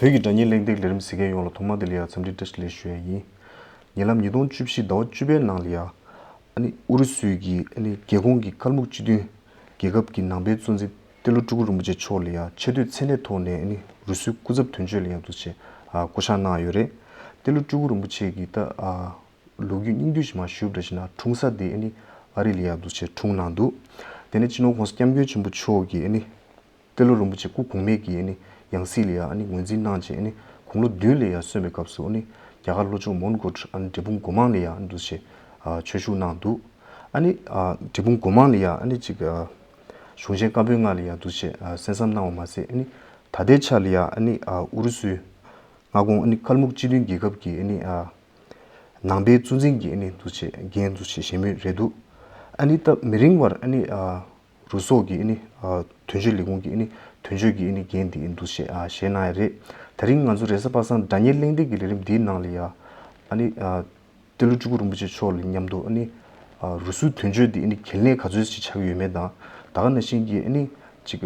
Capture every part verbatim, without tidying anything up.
བོད་ཀྱི་སྒྲ་སྙན་གླེང་སྟེགས་ལས་རིམ་གཟིགས་མཁན་ཡོངས་ལ་ཐོག་མ་དེ་ལ་ཡང་འཚམས་འདྲི་བཀྲ་ཤིས་བདེ་ལེགས་ཞུ་ཡ་ཡིན། ཉེ་ལམ་ཉིས་སྟོང་བཅུ་བཞི་ཟླ་བ་བཅུ་པའི་ནང་ལ་ཡང་ཨ་ནི་ཨུ་རུ་སུའི་གི་ཨ་ནི་རྒྱལ་ཁོངས་ཀྱི་ཀལ་མུག་སྤྱི་མཐུན་རྒྱལ་ཁབ་ཀྱི་ནང་པའི་གཙོ་འཛིན་ཏེ་ལོ་སྤྲུལ་སྐུ་རིན་པོ་ཆེ་མཆོག་ལ་ཡང་ཆེ་བསྟོད་མཚན་གནས་ཐོག་ནས་ཨ་ནི་རུ་སུའི་སྐུ་ཚབ་དོན་གཅོད་ལ་ཡང་འདུག་ཅེས་ཨ་བསྐོ་བཞག་གནང་ཡོད་རེད། ཏེ་ལོ་སྤྲུལ་སྐུ་རིན་པོ་ཆེ་གི་ད་ཨ་ལོ་རྒྱུས་སྙིང་བསྡུས་ཤིག་མར་ཞུས་པ་འདྲ་ཞིག་ན་འཁྲུངས་ས་དེ་ཨ་ནི་ཨ་རི་ལ་ཡང་འདུག་ཅེས་འཁྲུངས་གནང་འདུག་དེ་ནས་སྤྱི་ནོར་༸གོང་ས་༸སྐྱབས་མགོན་ཆེན་པོ་མཆོག་གིས་ཨ་ནི་ཏེ་ལོ་རིན་པོ་ཆེ་སྐུ་གོང་མའི་གི་ཨ་ནི་ཡང་སྲིད་ལ་ཡང་ཨ་ནི་ངོས་འཛིན་གནང་བྱས་ཨ་ནི་དགུང་ལོ་བདུན་ལ་ཡང་སོན་པའི་སྐབས་སུ་ཨ་ནི་རྒྱ་གར་ལྷོ་ཕྱོགས་མོན་གྷོ་ཨ་ནི་འབྲས་སྤུངས་སྒོ་མང་ལ་ཡང་ཨ་ནི་འདུག་ཅེས་ཨ་ཆོས་ཞུགས་གནང་འདུག་ཨ་ནི་ཨ་འབྲས་སྤུངས་སྒོ་མང་ལ་ཡང་ཨ་ནི་ཅིག་ཨ་གཞུང་ཆེན་བཀའ་པོད་ལྔ་ལ་ཡང་འདུག་ཅེས་ཨ་གསན་བསམ་གནང་བ་མ་ཟད་ཨ་ནི་ད་ལྟའི་ཆ་ལ་ཡང་ཨ་ནི་ཨ་ཨུ་རུ་སུའི་མངའ་ཁོངས་ཨ་ནི་ཀལ་མུག་སྤྱི་མཐུན་རྒྱལ་ཁབ་ཀྱི་ཨ་ནི་ཨ་ནང་པའི་གཙོ་འཛིན་གྱི་ཨ་ནི་འདུག་ཅེས་འགན་འདུག་ཅེས་བཞེས་མུས་རེད་འདུག་ཨ་ནི་ད་མི་རིང་བར་ཨ་ནི་ཨ་རུ་སོག་གི་ཨ་ནི་ཨ་དོན་གཅོད་ལས་ཁུངས་ཀྱི་ཨ་ནི་དོན་གཅོད་ཀྱི་ཨ་ནི་འགན་དེ་འདུག་ཅེས་ཨ་བཞེས་གནང་ཡ་རེད། དེ་རིང་ང་ཚོ་རེས་གཟའ་པ་སངས་སྒྲ་སྙན་གླེང་སྟེགས་ཀྱི་ལས་རིམ་འདིའི་ནང་ལ་ཡ་ཨ་ནི་ཨ་ཏེ་ལོ་སྤྲུལ་སྐུ་རིན་པོ་ཆེ་མཆོག་ལ་མཉམ་དུ་ཨ་ནི་ཨ་རུ་སུའི་དོན་གཅོད་དེ་ཨ་ནི་གལ་གནད་ག་ཚོད་ཅིག་ཆགས་ཀྱི་ཡོད་མེད་དང་ད་ག་ནང་བཞིན་གྱི་ཨ་ནི་ཅིག་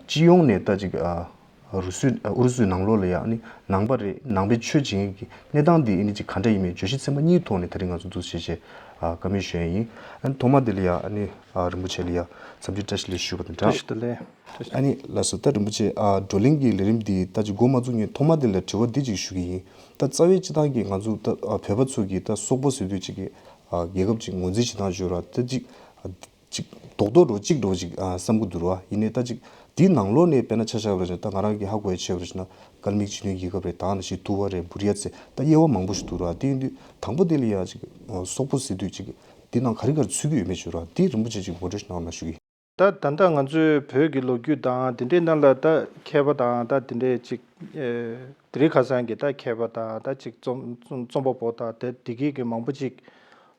སྤྱི་ཡོངས་ནས་ད་ཅིག་ཨ། རུ་སུའི་ཨུ་རུ་སུའི་ནང་ལོགས་ལ་ཡང་ནི་ནང་པ་རེད། ནང་པའི་ཆོས་བྱེད་མཁན་གྱི་གནས་སྟངས་འདི་ཨ་ནི་ཅིག་ག་འདྲ་ཡིན་མིན་བརྗོད་གཞི་ཚན་པ་གཉིས་ཐོག་ནས་དེ་རིང་ང་ཚོ་འདུག་བྱེད་ཆེད་ཨ་བཀའ་མོལ་ཞུ་ཡ་ཡིན། ཨ་ནི་ཐོག་མ་དེ་ལ་ཡང་ཨ་ནི་ཨ་རིན་པོ་ཆེ་ལ་ཡང་འཚམས་འདྲི་བཀྲ་ཤིས་བདེ་ལེགས་ཞུ་བ་དང་སྦྲགས། བཀྲ་ཤིས་བདེ་ལེགས། བཀྲ་ཤིས་བདེ་ལེགས། ཨ་ནི་ལགས་སོ། ད་རིན་པོ་ཆེ་ཨ་བགྲོ་གླེང་གི་ལས་རིམ་འདི་ད་ཅིག་འགོ་མ་བཙུགས་སྔོན་ཐོག་མ་དེ་ལ་དྲི་བ་འདི་ཅིག་ཞུ་གི་ཡིན། ད་རྩ་བའི་སྤྱི་བཏང་གི་ང་ཚོ་ད་ཨ་བོད་པ་ཚོ་གི་ད་སོག་པོ་ཟེར་དུས་ཅིག་གི་ཨ་རྒྱལ་ཁབ་ཅིག་ངོས་འཛིན་བྱེད་སྟངས་བརྗོད་ར་ད་ཅིག་ཨ། ཅིག་རྡོག་རྡོག་འགྲོ་གཅིག་འགྲོ་གཅིག་ཨ་བསམ་གྱི་འདུག་ར། ཡིན་ནའི་ད་ཅིག་འདིའི་ནང་ལོགས་ནས་དཔེར་ན་ཆ་བཞག་པ་རེད་ན་ད་ང་རང་གིས་ཧ་གོ་ཡ་བྱས་པ་རེད་ན་ཀལ་མིག་སྤྱི་མཐུན་རྒྱལ་ཁབ་རེད། ད་ནང་བཞིན་ཐུ་བ་རེད། བུར་ཡ་ཚེ་ད་དབྱེ་བ་མང་པོ་ཞིག་འདུག་ར། དེ་ཡིན་དུས་དང་པོ་དེ་ལ་ཡ་ཅིག་སོག་པོ་ཟེར་དུས་ཅིག་འདི་ནང་ག་རེ་ག་རེ་ཚུད་ཀྱི་ཡོད་མེད་ཞུ་ར། འདི་རིན་པོ་ཆེ་ཅིག་ངོ་སྤྲོད་ཞིག་གནང་རོགས་གནང་ཞུ་གི་ཡིན། ད་ད་ལྟ་ང་ཚོའི་བོད་ཀྱི་ལོ་རྒྱུས་དང་དེ་འདྲའི་ནང་ལ་ད་མཁས་པ་དང་ད་དེ་འདྲའི་ཅིག་ཨེ་དེ་རིང་ཁ་སང་གི་ད་མཁས་པ་དང་ད་ཅིག་རྩོམ་རྩོམ་པ་པོ་དང་དེ་དེ་གའི་གི་མང་པོ་ཅིག་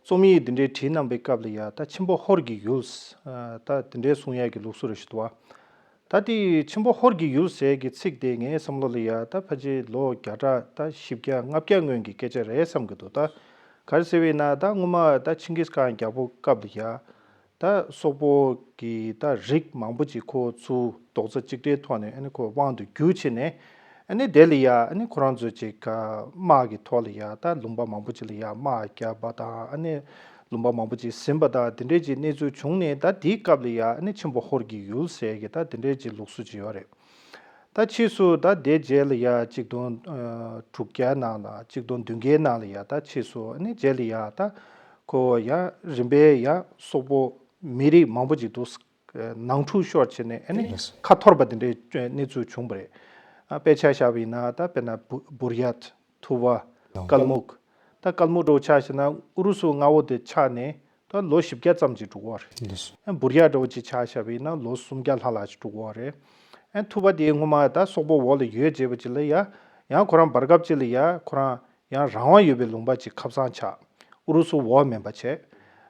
རྩོམ་ཡིག་འདི་འདྲའི་བྲིས་གནང་པའི་སྐབས་ལ་ཡ་ད་ཆེན་པོ་ཧོར་གྱི་ཡུལ། ཨ་ད་དེ་འདྲའི་གསུང་ཡས་ཀྱི་ལུགས་སྲོལ་རེ་ཞིག་འདུག་བ། ད་དེ་ཆེན་པོ་ཧོར་གྱི་ཡུལ་ཟེར་གྱི་ཚིག་དེ་ངའི་བསམ་བློ་ལ་ཡ་ད་ཕལ་ཆེར་ལོ་བརྒྱ་ཕྲག་ད་བཞི་བརྒྱ་ལྔ་བརྒྱ་སྔོན་གྱི་སྐད་ཆ་རེད་བསམ་གྱི་འདུག་ད་ག་རེ་ཟེར་བས་ན་ད་སྔོན་མ་ད་ཆིང་གིས་ཁཱན་རྒྱལ་པོ་སྐབས་ལ་ཡ་ད་སོག་པོ་གི་ད་རིགས་མང་པོ་ཅིག་ཁོ་ཚུར་རྡོག་རྩ་གཅིག་སྒྲིལ་ཐོག་ནས་ཨ་ནི་ཁོ་དབང་དུ་བསྒྱུར་བྱས་ནས། ཨ་ནི་དེ་ལ་ཡ་ཨ་ནི་ཁོ་རང་ཚོས་ཅིག་ག་དམག་གི་ཐོག་ལ་ཡ་ད་ལུང་པ་མང་པོ་ཅིག་ལ་ཡ་དམག་བརྒྱབ་པ་དང་ཨ་ནི་ལུང་པ་མང་པོ་ཅིག་ཟིན་པ་དང་དེ་འདྲའི་ཅིག་གནས་ཚུལ་བྱུང་ནས་ད་དེའི་སྐབས་ལ་ཡ་ཨ་ནི་ཆེན་པོ་ཧོར་གྱི་ཡུལ་ཟེར་གྱི་ད་དེ་འདྲའི་ཅིག་ལུགས་སྲོལ་ཅིག་ཡོད་རེད། ད་ཕྱིས་སུ་ད་དེ་རྗེས་ལ་ཡ་གཅིག་སྟོང་དྲུག་བརྒྱ་ནང་ལ་གཅིག་སྟོང་བདུན་བརྒྱའི་ནང་ལ་ཡ་ད་ཕྱིས་སུ་ཨ་ནི་རྗེས་ལ་ཡ་ད་ཁོ་ཡ་རིམ་པས་ཡ་སོག་པོ་མི་རིགས་མང་པོ་ཅིག་འདུག་ནང་འཁྲུག་ཤོར་བྱས་ནས་ཨ་ནི་ལགས་སོ། ཁ་འཐོར་པ་དེ་འདྲའི་གནས་ཚུལ་བྱུང་བ་རེད། ཨ་དཔེ་ཆ་བཞག་པ་ཡིན་ན་ད་དཔེར་ན་བུ་བུར་ཡ། ཐུ་བ། ལགས། ཀལ་མུག་ད་ཀལ་མུག་འདྲ་བོ་ཆ་བཞག་ན་ཨུ་རུ་སུ་མངའ་འོག་དེ་ཆགས་ནས་ད་ལོ་བཞི་བརྒྱ་ཙམ་ཅིག་འགྲོ་གི་རེད། ལགས་སོ། ཨ་བུར་ཡ་འདྲ་བོ་ཅིག་ཆ་བཞག་པ་ཡིན་ན་ལོ་སུམ་བརྒྱ་ལྷག་ལྷག་ཅིག་འགྲོ་གི་རེད། ཨ་ཐུ་བ་དེ་སྔོན་མ་ད་སོག་པོ་འོག་ལ་ཡོད་བྱས་པ་ཅིག་ལ་ཡ། ཡང་ཁོ་རང་བར་སྐབས་ཅིག་ལ་ཡ་ཁོ་རང་ཡང་རང་དབང་ཡོད་པའི་ལུང་པ་ཅིག་ཁ་སང་ཆགས། ཨུ་རུ་སུ་འོག་མིན་པ་བྱས།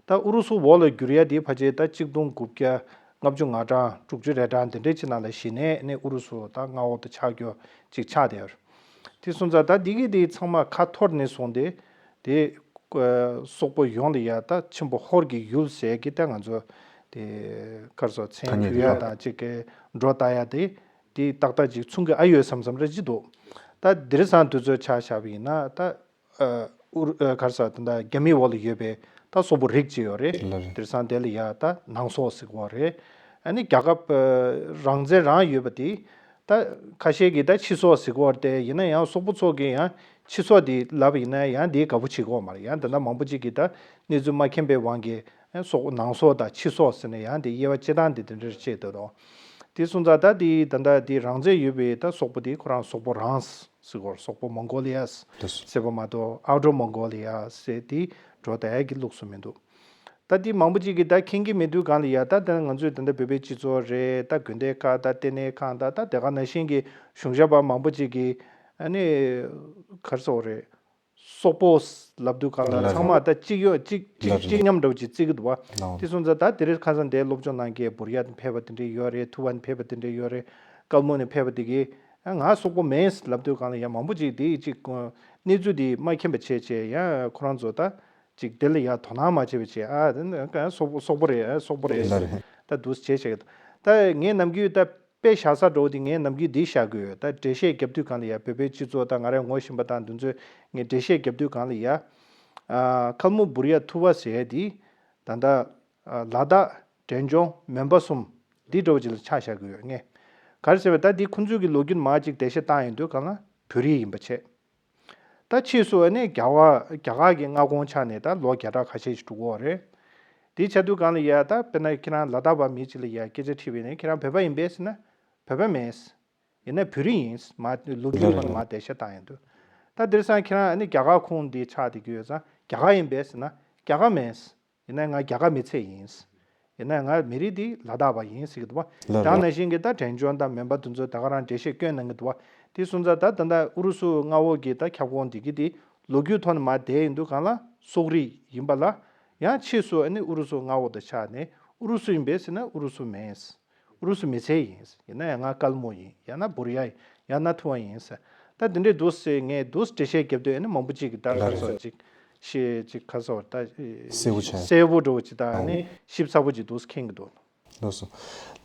ད་ཨུ་རུ་སུ་འོག་ལ་བསྒྱུར་ཡ་དེ་ཕལ་ཆེར་ད་གཅིག་སྟོང་དགུ་བརྒྱ་ལྔ་བཅུ་ང་གྲངས་དྲུག་ཅུ་རེ་གྲངས་དེ་འདྲའི་ཅིག་ནང་ལ་གཞི་ནས་ནས་ཨུ་རུ་སུ་ད་མངའ་འོག་ཏུ་ཆགས་རྒྱུ་ཅིག་ཆགས་བསྡད་ཡོད་རེད། དེ་སོང་ཙང་ད་འདི་གི་དེ་ཚང་མ་ཁ་འཐོར་ནས་སོང་སྟེ། དེ་ཨ་སོག་པོ་ཡོངས་ལ་ཡ་ད་ཆེན་པོ་ཧོར་གྱི་ཡུལ་ཟེར་གྱི་ད་ང་ཚོ་དེ་ག་རེ་ཟེར་མཚན་ཐ་སྙད་ཕུལ་ཡ་དེ་དང་ཅིག་གི་སྒྲོ་བཏགས་ཡ་དེ་དེ་ཏག་ཏག་ཅིག་མཚུངས་ཀྱི་ཨ་ཡོད་བསམ་བསམ་རེ་ཅིག་འདུག་ད་དེང་སང་དུས་ཚོད་ཆ་བཞག་པ་ཡིན་ན་ད་ཨ་ཨུ་རུ་ཨ་ག་རེ་ཟེར་ད་ལྟ་རྒྱ་མིའི་འོག་ལ་ཡོད་པའི་ད་སོག་པོ་རིགས་ཅིག་ཡོད་རེད། ལགས་རེད། དེང་སང་དེ་ལ་ཡ་ད་ནང་སོག་ཟེར་གྱི་ཡོད་རེད། ཨ་ནི་རྒྱལ་ཁབ་ཨ་རང་བཙན་རང་ཡོད་པ་དེ། ད་ཁ་ཤས་ཀྱིས་ད་ཕྱི་སོག་ཟེར་གྱི་ཡོད་རེད་དེ། ཡིན་ན་ཡང་སོག་པོ་ཚོ་གིས་ཡང་ཕྱི་སོག་དེ་ལབ་པ་ཡིན་ན་ཡང་དེ་དགའ་པོ་བྱེད་ཀྱི་ཡོད་མ་རེད། ཡང་ད་ལྟ་མང་པོ་ཅིག་གིས་ད་གནས་ཚུལ་མ་མཁྱེན་པའི་དབང་གིས་ཨ་སོག་ནང་སོག་དང་ཕྱི་སོག་ཟེར་ནས་ཡང་དེ་དབྱེ་བ་ཕྱེ་སྟངས་དེ་དེ་འདྲ་བྱས་འདུག་དོ། དེ་སོང་ཙང་ད་དེ་ད་ལྟ་དེ་རང་བཙན་ཡོད་པའི་ད་སོག་པོ་དེ་ཁོ་རང་སོག་པོ་རང་ཟེར་གྱི་ཡོད་རེད། སོག་པོ་མོང་གོ་ལི་ཡ་ཟེར་བ་མ་གཏོགས་ཨའུ་ཊར་མོང་གོ་ལི་ཡ་ཟེར་དེ་སྒྲོ་བཏགས་ཡ་གི་ལུགས་སྲོལ་མི་འདུག་ད་འདི་མང་པོ་ཅིག་གིས་ད་མཁྱེན་གྱི་མེད་དུས་གང་ལ་ཡ་ད་ད་ང་ཚོས་ད་ལྟ་བོད་པའི་སྤྱི་ཚོགས་རེད། ད་དགོན་སྡེ་ཁག་ད་ལྟེ་གནས་ཁང་ད་ད་དེ་ག་ནང་བཞིན་གྱི་གཞུང་ཞབས་པ་མང་པོ་ཅིག་གིས་ཨ་ནི་ག་རེ་ཟེར་དགོས་རེད། སོག་པོ་ལབ་དུས་གང་ལ་ལགས་ཚང་མ་ད་གཅིག་ཡོད་གཅིག་གཅིག་ལགས་གཅིག་མཉམ་འདྲ་བོ་ཅིག་བརྩི་གི་འདུག་བ། ལགས། དེ་སོང་ཙང་ད་དེ་རིང་ཁ་སང་དེ་སློབ་སྦྱོང་གནང་མཁན་བོར་ཡ་ནས་ཕེབས་པ་དེ་འདྲས་ཡོད་རེད། ཐུ་བ་ནས་ཕེབས་པ་དེ་འདྲས་ཡོད་རེད། ཀལ་མུག་ནས་ཕེབས་པ་དེ་གིས་ཨ་ང་སོག་པོ་མིན་ལབ་དུས་གང་ལ་ཡ་མང་པོ་ཅིག་དེ་གཅིག་གནས་ཚུལ་དེ་མ་མཁྱེན་པ་བྱས་བྱས་ཡ་ཁོ་རང་ཚོ་ད། ཅིག་དེ་ལ་ཡ་དོ་སྣང་མ་བྱེད་པ་བྱས། ཨ་དེ་ནི་སོག་པོ་སོག་པོ་རེད། ཨ་སོག་པོ་རེད། ལགས་རེད། ད་འདུག་སེ་བྱས་བྱས་ད་ངས་ནམ་རྒྱུན་ད་ དཔེ་བཞག་ས་འགྲོ་དེ་ངས་ནམ་རྒྱུན་འདི་བཞག་གི་ཡོད། ད་འགྲེལ་བཤད་རྒྱབ་དུས་གང་ལ་ཡ་བོད་པའི་སྤྱི་ཚོགས་དང་ང་རའི་ངོ་ཤེས་པ་དང་འདི་ཚོས་ངས་འགྲེལ་བཤད་རྒྱབ་དུས་གང་ལ་ཡ། ཨ། ཁལ་མོ་བུར་ཡ་ཐུ་བ་ཟེར་ཡ་དེ་ད་ལྟ་ཨ། ལ་དྭགས་འབྲས་ལྗོངས་མོན་པ་གསུམ་འདི་འདྲ་བོ་ཅིག་ལ་ཆ་བཞག་གི་ཡོད། ངས་ག་རེ་ཟེར་བ་ད་འདི་ཁོང་ཚོས་ཀྱི་ལོ་རྒྱུས་མ་ཅིག་འགྲེལ་བཤད་བཏང་ཡོང་དུས་གང་ལ་བོད་རིགས་ཡིན་པ་བྱས། ད་ཕྱིས་སུ་ཨ་ནི་རྒྱ་གར་རྒྱ་གར་གྱི་མངའ་ཁོངས་ཆགས་ནས་ད་ལོ་བརྒྱ་ཕྲག་ཁ་ཤས་ཤིག་འགྲོ་གི་ཡོད་རེད། དེའི་ཆ་དུས་གང་ལ་ཡ་ད་དཔེར་ན་ཁྱེད་རང་ལ་དྭགས་པ་མི་གཅིག་ལ་ཡ་སྐད་ཆ་དྲིས་པ་ཡིན་ན་ཁྱེད་རང་བོད་པ་ཡིན་པས་ཟེར་ན་བོད་པ་མིན། ཡིན་ན་བོད་རིགས་ཡིན། མ་ལོ་རྒྱུས་ལ་མ་འགྲེལ་བཤད་བཏང་ཡོང་དུས། ད་དེང་སང་ཁྱེད་རང་ཨ་ནི་རྒྱ་གར་ཁོངས་འདི་ཆགས་བསྡད་ཀྱི་ཡོད་ཙང་རྒྱ་གར་ཡིན་པས་ཟེར་ན་རྒྱ་གར་མིན། ཡིན་ན་ང་རྒྱ་གར་མི་ཚད་ཡིན། ཡིན་ན་ང་མི་རིགས་འདི་ལ་དྭགས་པ་ཡིན་ཟེར་གྱི་འདུག་བ། ལགས་རེད། དེ་ནང་བཞིན་གྱི་ད་འབྲས་ལྗོངས་དང་མོན་པ་དེ་ཚོ་ད་ག་རང་འགྲེལ་བཤད་སྐྱོན་གནང་གི་འདུག་བ། དེ་སོང་ཙང་ད་ད་ལྟ་ཨུ་རུ་སུ་མངའ་འོག་གི་ད་ཁྱབ་ཁོངས་འདི་གི་དེ་ལོ་རྒྱུས་ཐོག་ནས་མར་བསྡད་ཡོང་དུས་གང་ལ་སོག་རིགས་ཡིན་པ་ལ། ཡང་ཕྱིས་སུ་ཨ་ནི་ཨུ་རུ་སུ་མངའ་འོག་ཏུ་ཆགས་ནས་ཨུ་རུ་སུ་ཡིན་པས་ཟེར་ན་ཨུ་རུ་སུ་མིན། ཨུ་རུ་སུ་མི་ཚད་ཡིན། ཡིན་ན་ཡང་ང་དཀར་མོ་ཡིན། ཡང་ན་བུར་ཡ་ཡིན། ཡང་ན་ཐུ་བ་ཡིན་ཟེར། ད་དེ་འདྲའི་འདུག་ཟེར་ངས་འདུག་འགྲེལ་བཤད་རྒྱབ་དུས་ཨ་ནི་མང་པོ་ཅིག་གིས་ད་ལགས་རེད། ཁ་སོགས་ཅིག་ཤེས་ཅིག་ཁ་སོགས་ད་གསལ་པོ་ཆགས། གསལ་པོ་འགྲོ་ཅིག་ད་ཨ་ནི་ཞིབ་ཚགས་པོ་ཅིག་འདུག་མཁྱེན་གྱི་འདུག་ལགས་སོ།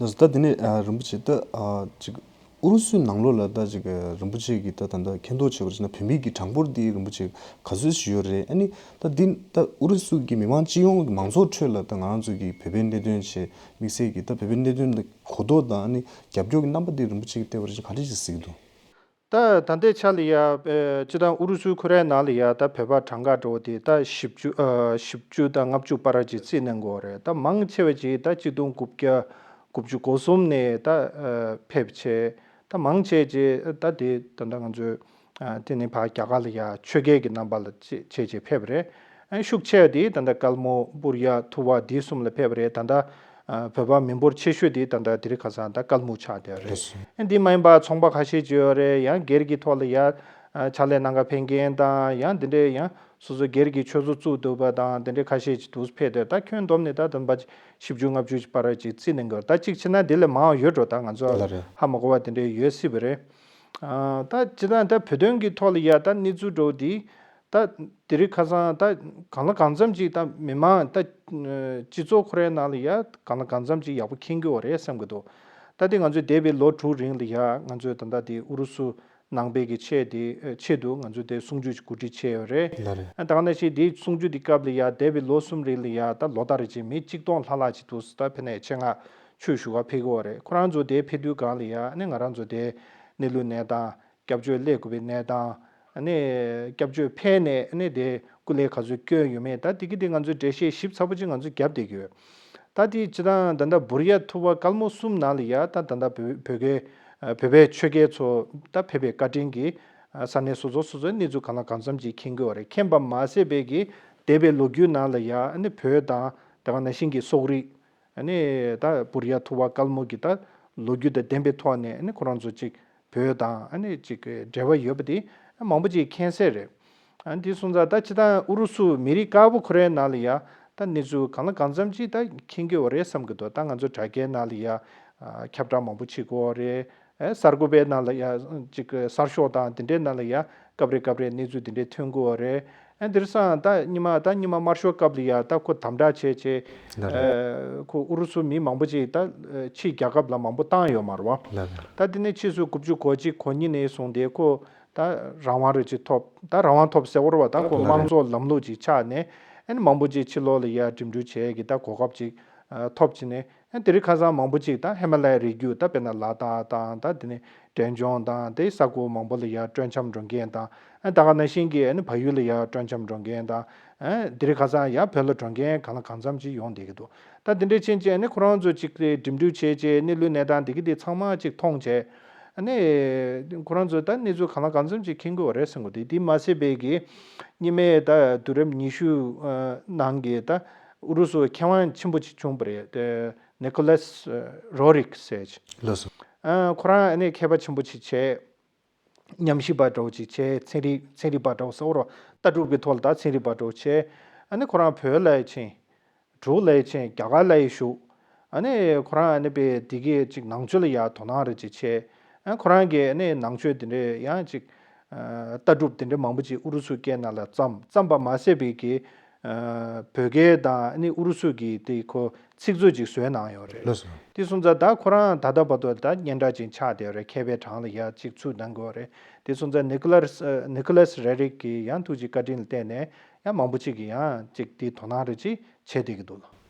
ལགས་སོ། ད་དེ་ནས་ཨ་རིན་པོ་ཆེ་ད་ཨ་ཅིག་ཨུ་རུ་སུའི་ནང་ལོགས་ལ་ད་ཅིག་རིན་པོ་ཆེ་གིས་ད་ད་ལྟ་མཁྱེན་རྟོགས་བྱས་པར་བྱས་ན་བོད་མིའི་གི་གྲངས་འབོར་འདི་རིན་པོ་ཆེ་ག་ཚོད་ཞིག་ཡོད་རེད། ཨ་ནི་ད་འདི་ད་ཨུ་རུ་སུ་གི་མི་མང་སྤྱི་ཡོངས་ཀྱི་མང་ཚོགས་ཁྲོད་ལ་ད་ང་རང་ཚོ་གི་བོད་པའི་གནད་དོན་ཆེད་དམིགས་བསལ་གྱི་ད་བོད་པའི་གནད་དོན་ལ་གོ་རྟོགས་དང་ཨ་ནི་རྒྱབ་སྐྱོར་གྱི་རྣམ་པ་འདི་རིན་པོ་ཆེ་གིས་བལྟས་པར་བྱས་ན་ག་འདྲ་ཞིག་གཟིགས་འདུག་ད་ད་ལྟའི་ཆ་ལ་ཡ་ཨེ་སྤྱི་བཏང་ཨུ་རུ་སུའི་ཁོ་རའི་ནང་ལ་ཡ་ད་བོད་པ་གྲངས་ཀ་འགྲོ་བ་དེ་ད་བཞི་བཅུ་ཨ་བཞི་བཅུ་དང་ལྔ་བཅུ་བར་ཅིག་རྩིས་གནང་གི་ཡོད་རེད། ད་མང་ཆེ་བ་ཅིག་ད་གཅིག་སྟོང་དགུ་བརྒྱ་དགུ་བཅུ་གོ་གསུམ་ནས་ད་ཨ་ཕེབས་བྱས། ད་མང་ཆེ་ཅིག་ད་དེ་ད་ལྟ་ང་ཚོའི་ཨ་དེ་ནས་ཕར་རྒྱ་གར་ལ་ཡ་ཆོས་རྒྱལ་གྱི་རྣམ་པ་ལ་ཆེ་ཆེ་ཆེ་ཕེབས་རེད། ཨ་ཤུགས་ཆེ་བ་དེ་ད་ལྟ་དཀར་མོ་བུར་ཡ་ཐུ་བ་དེ་གསུམ་ལ་ཕེབས་རེད། ད་ལྟ་ཨ་བོད་པ་མི་འབོར་ཆེ་ཤོས་དེ་ད་ལྟ་དེ་རིང་ཁ་སང་ད་དཀར་མོ་ཆགས་བསྡད་རེད། ལགས་སོ། ཨ་འདི་མ་ཡིན་པ་ཚོང་པ་ཁ་ཤས་ཅིག་ཡོད་རེད། ཡང་སྒེར་གྱི་ཐོག་ལ་ཡ་ཨ་ཕྱག་ལས་གནང་ག་ཕེབས་མཁན་དང་ཡང་དེ་འདྲའི་ཡང་སོ་སོ་སྒེར་གྱི་ཆོས་ཚོགས་བཙུགས་འདུག་པ་དང་དེ་འདྲའི་ཁ་ཤས་ཅིག་འདུག་ཕེབས་བསྡད། ད་ཁྱོན་བསྡོམས་ནས་ད་དམ་པ་བཞི་བཅུ་ལྔ་བཅུ་ཅིག་བར་ཅིག་རྩིས་གནང་གི་ཡོད། ད་གཅིག་བྱས་ན་དེ་ལས་མང་བ་ཡོད་འགྲོ། ད་ང་ཚོ་ལགས་རེད། ཧ་མ་གོ་བ་དེ་འདྲའི་ཡོད་སྲིད་པ་རེད། ཨ་ད་སྤྱིར་བཏང་ད་བོད་དོན་གྱི་ཐོག་ལ་ཡ་ད་གནས་ཚུལ་འགྲོ་འདི་ད་དེ་རིང་ཁ་སང་ད་གང་ལ་གང་འཚམ་ཅིག་ད་མི་མང་ད་སྤྱི་ཚོགས་ཁོ་རའི་ནང་ལ་ཡ་གང་ལ་གང་འཚམ་ཅིག་ཡག་པོ་མཁྱེན་གྱི་ཡོད་རེད་བསམ་གྱི་འདུག་ད་དེ་ང་ཚོས་འདས་པའི་ལོ་དྲུག་རིང་ལ་ཡ་ང་ཚོས་ད་ལྟ་དེ་ཨུ་རུ་སུ་ནང་པའི་གི་ཆེད་དེ་ཆེད་དུ་ང་ཚོས་དེ་གསུང་ཆོས་ཅིག་གོ་སྒྲིག་བྱས་ཡོད་རེད། ལགས་རེད། ད་ག་ནང་བཞིན་དེ་གསུང་ཆོས་དེ་སྐབས་ལ་ཡ་འདས་པའི་ལོ་གསུམ་རིང་ལ་ཡ་ད་ལོ་ལྟར་རེ་བཞིན་མི་གཅིག་སྟོང་ལྷག་ལྷག་ཅིག་འདུག་ད་ཕེབས་ནས་ཆེད་མངགས་ཆོས་ཞུ་བར་ཕེབས་ཀྱི་ཡོད་རེད། ཁོ་རང་ཚོ་དེ་ཕེབས་དུས་སྒང་ལ་ཡ་ཨ་ནི་ང་རང་ཚོ་དེ་གནས་ལུགས་གནས་སྟངས། སྐྱབས་བཅོལ་སླེབས་དགོས་པའི་གནས་སྟངས། ཨ་ནི་སྐྱབས་བཅོལ་ཕེབས་ནས་ཨ་ནི་དེ་སྐུ་ལས་ག་ཚོད་བསྐྱོན་ཡོད་མེད་ད་དེ་གི་དེ་ང་ཚོས་འགྲེལ་བཤད་ཞིབ་ཚགས་པོ་ཅིག་ང་ཚོས་བརྒྱབ་བསྡད་ཀྱི་ཡོད། ད་དེ་སྤྱིར་བཏང་ད་ལྟ་བུར་ཡ་ཐུ་བ་དཀར་མོ་གསུམ་ནང་ལ་ཡ་ད་ད་ལྟ་བོད་བོད་སྐད་བོད་པའི་ཆོས་སྐལ་ཚོ་ད་ཕེབས་པའི་བཀའ་དྲིན་གྱིས་ས་གནས་སོ་སོ་སོ་སོའི་གནས་ཚུལ་གང་ལ་གང་འཚམ་ཅིག་མཁྱེན་གྱི་ཡོད་རེད། མཁྱེན་པ་མ་ཟད་པའི་གི་འདས་པའི་ལོ་རྒྱུས་ནང་ལ་ཡ་ཨ་ནི་བོད་དང་ད་ག་ནང་བཞིན་གྱི་སོག་རིགས། ཨ་ནི་ད་བུར་ཡ་ཐུ་བ་དཀར་མོ་གི་ད་ལོ་རྒྱུས་དང་ལྡན་པའི་ཐོག་ནས་ཨ་ནི་ཁོ་རང་ཚོ་གཅིག་བོད་དང་ཨ་ནི་གཅིག་འབྲེལ་བ་ཡོད་པ་དེ་མང་པོ་ཅིག་མཁྱེན་གསལ་རེད། ཨ་ནི་དེ་སོང་ཙང་ད་སྤྱིར་བཏང་ཨུ་རུ་སུ་མི་རིགས་དཀར་པོ་ཁོ་རའི་ནང་ལ་ཡ་ད་གནས་ཚུལ་གང་ལ་གང་འཚམ་ཅིག་ད་མཁྱེན་གྱི་ཡོད་རེད་བསམ་གྱི་འདུག་ད་ང་ཚོ་དྲ་རྒྱའི་ནང་ལ་ཡ་ཨ་ཁྱབ་བསྒྲགས་མང་པོ་བྱེད་ཀྱི་ཡོད་རེད། ཨེ་གསར་འགོད་པའི་ནང་ལ་ཡ་ཅིག་གསར་ཤོག་དང་དེ་འདྲའི་ནང་ལ་ཡ་སྐབས་རེ་སྐབས་རེ་གནས་ཚུལ་དེ་འདྲའི་ཐོན་གྱི་ཡོད་རེད། ཨེ་དེང་སང་ད་སྔོན་མ་ད་སྔོན་མ་དམར་ཤོག་སྐབས་ལ་ཡ་ད་ཁོ་དམ་དྲག་བྱས་བྱས། ལགས་རེད། ཨེ་ཁོ་ཨུ་རུ་སུ་མི་མང་པོ་ཅིག་ད་ཕྱིའི་རྒྱལ་ཁབ་ལ་མང་པོ་བཏང་ཡོད་མ་རེད་བ། ལགས་རེད། ད་དེ་ནས་ཕྱིས་སུ་དགུ་བཅུ་གོ་གཅིག་གོ་གཉིས་ནས་བཟུང་སྟེ་ཁོ་ད་རང་དབང་རེ་ཅིག་ཐོབ། ད་རང་དབང་ཐོབ་ཟེར་བ་རེད་བ། ད་ཁོ་ལགས་རེད། དམངས་གཙོ་ལམ་ལུགས་ཅིག་ཆགས་ནས་ཨེ་མང་པོ་ཅིག་ཕྱི་ལོགས་ལ་ཡ་འགྲིམ་འགྲུལ་བྱས་ཀྱི་ད་གོ་སྐབས་ཅིག་ཐོབ་བྱས་ནས། ཨ་དེ་རིང་ཁ་སང་མང་པོ་ཅིག་ད་ཧི་མ་ལ་ཡའི་རི་རྒྱུད་ད་དཔེར་ན་ལ་དྭགས་དང་ད་དེ་ནས་འབྲས་ལྗོངས་དང་དེ་ས་ཁུལ་མང་པོ་ལ་ཡར་སྤྲོ་འཆམ་འགྲོ་མཁན་དང་། ཨ་ད་ག་ནང་བཞིན་གྱི་ཨ་ནི་བལ་ཡུལ་ལ་ཡར་སྤྲོ་འཆམ་འགྲོ་མཁན་དང་། ཨ་དེ་རིང་ཁ་སང་ཡར་བོད་ལ་འགྲོ་མཁན་གང་ལ་གང་འཚམ་ཅིག་ཡོང་བསྡད་ཀྱི་འདུག་ད་དེ་འདྲའི་ཕྱིན་ཆད་ཨ་ནི་ཁོ་རང་ཚོ་ཅིག་དེ་འགྲིམ་འགྲུལ་བྱས་རྗེས་གནས་ལུགས་གནས་སྟངས་དེ་གི་དེ་ཚང་མ་ཅིག་མཐོང་རྗེས། ཨ་ནི་ཁོ་རང་ཚོ་ད་གནས་ཚུལ་གང་ལ་གང་འཚམ་ཅིག་མཁྱེན་གྱི་ཡོད་རེད་བསམ་གྱི་འདུག་དེ་མ་ཟད་པའི་གི་སྔོན་མའི་ད་དུས་རབས་ཉི་ཤུ་ནང་གི་ད་ཨུ་རུ་སུ་མཁས་དབང་ཆེན་པོ་ཅིག་བྱུང་བ་རེད། དེ་ནི་ཀོ་ལེས་རོ་རིག་ཟེར་ཅིག་ལགས་སོ། ཨ་ཁོ་རང་ཨ་ནི་མཁས་པ་ཆེན་པོ་ཅིག་བྱས། ཉམས་ཞིབ་པ་འདྲ་བོ་ཅིག་བྱས། ཚན་རིག་ཚན་རིག་པ་འདྲ་བོ་ཟེར་བ་རེད་བ། ལྟ་གྲུབ་ཀྱི་ཐོག་ལ་ད་ཚན་རིག་པ་འདྲ་བོ་བྱས། ཨ་ནི་ཁོ་རང་བོད་ལ་ཕྱིན། འབྲུག་ལ་ཕྱིན། རྒྱ་གར་ལ་བཞུགས། ཨ་ནི་ཁོ་རང་ཨ་ནི་དཔེ་འདི་གའི་ཅིག་ནང་ཆོས་ལ་ཡ་དོ་སྣང་རེ་ཅིག་བྱས། ཨ་ཁོ་རང་གིས་ཨ་ནི་ནང་ཆོས་དེ་འདྲའི་ཡང་ཅིག་ཨ་ལྟ་གྲུབ་དེ་འདྲའི་མང་པོ་ཅིག་ཨུ་རུ་སུ་སྐད་ནང་ལ་བརྩམས། བརྩམས་པ་མ་ཟད་པའི་གི་ ཨ་བོད་སྐད་དང་ཨ་ནི་ཨུ་རུ་སུ་གི་དེ་ཁོ་ཚིག་མཛོད་ཅིག་བཟོས་གནང་ཡོད་རེད། ལགས་སོ། དེ་སོང་ཙང་ད་ཁོ་རང་ད་ལྟ་བར་དུ་ད་སྙན་གྲགས་ཅན་ཆགས་བསྡད་ཡོད་རེད། མཁས་པའི་གྲངས་ལ་ཡ་གཅིག་ཚུད་གནང་གི་ཡོད་རེད། དེ་སོང་ཙང་ནི་ཀོ་ལར་ནི་ཀོ་ལར་རེ་རིག་གི་ཡང་ཐུགས་རྗེ་བཀའ་དྲིན་ལ་བརྟེན་ནས་ཡང་མང་པོ་ཅིག་གིས་ཡང་ཅིག་དེ་དོ་སྣང་རེ་ཅིག་བྱེད་བསྡད་ཀྱི་འདུག་ལགས།